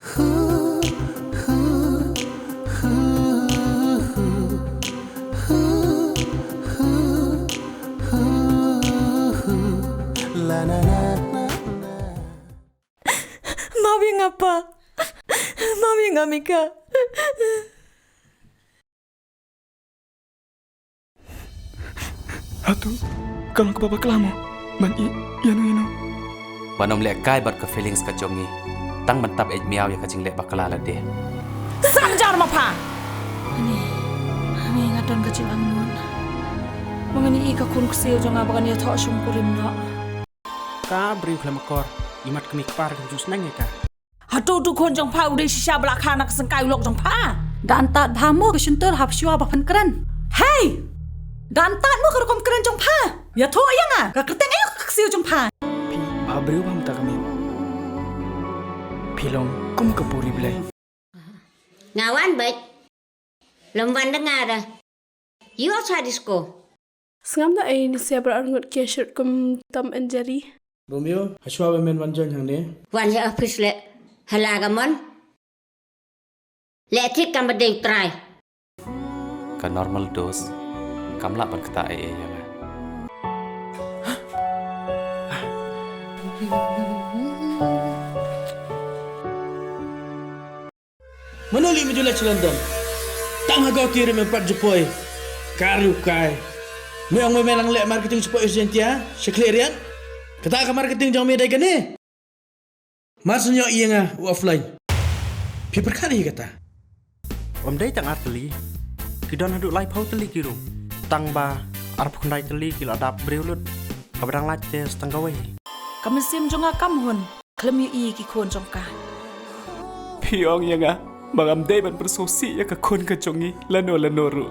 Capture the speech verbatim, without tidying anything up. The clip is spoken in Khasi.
Map ïa nga, Pa. Map ïa nga, Mika. Hato ka long kaba bakla mo ban ïeh ïano ïano? Ban ym lehkai bad ka feelings ka jong ngi, tang ban tap eit miaw ïa ka jingleh bakla lade. Sa jar ma pha. Ani, ani nga don ka jingangnud ba ngan ïohi ka khun ksiew jong nga ba kan ïathoh shongkurim noh. Ka briew khlem akor, imat kmie kpa kan ju sneng ïa ka. Hato utu khun jong pha u dei shisha ba la kha na ka syngkai u lok jong pha? Da antad bha mo ka shyntur hap shuwa ba phan kren. Hei! Da antad mo ka rukom kren jong pha. Ïathuh ïa nga, ka kyrteng aïu ka ksiew jong pha? Phi bha briew bha mynta ka miet. Phi long kum ka puri Blei. Nga wan beit. Lem wan da nga da. Ïoh sa disco. Sngap da ei ni sia bra arngut kia shirt kum Tom and Jerry. Romeo, hashwa ba men wan join hangne. Wan ha office le. Hala ga mon. Le thik kam ba dei u trai. Ka normal dose kam lah ban kata ei ei ïa nga. Mano li me ju leit sha London? Tang ha Guwahati ruh me pat ju poi. Ka riewkai. Me ong me me nang leh marketing sha poi Urgent Tea, sha Khliehriat. Kata ka marketing jong me dei kane. Mar shu ïoh ïa nga u offline. Phi pyrkhat ïa kata. Ym dei tang ar tylli. Ki don haduh laiphew tylli ki ruh. Tang ba arphew khyndai tylli ki la dap briew lut. Kaba dang lait te tang kawei. Ka mynsiem jong nga kam hun. Khlem ïohi ïa ki khun jong ka. Phi ong ïa nga ba ngam dei ban pyrsngewsih ïa ka khun ka jong ngi lano lano ruh.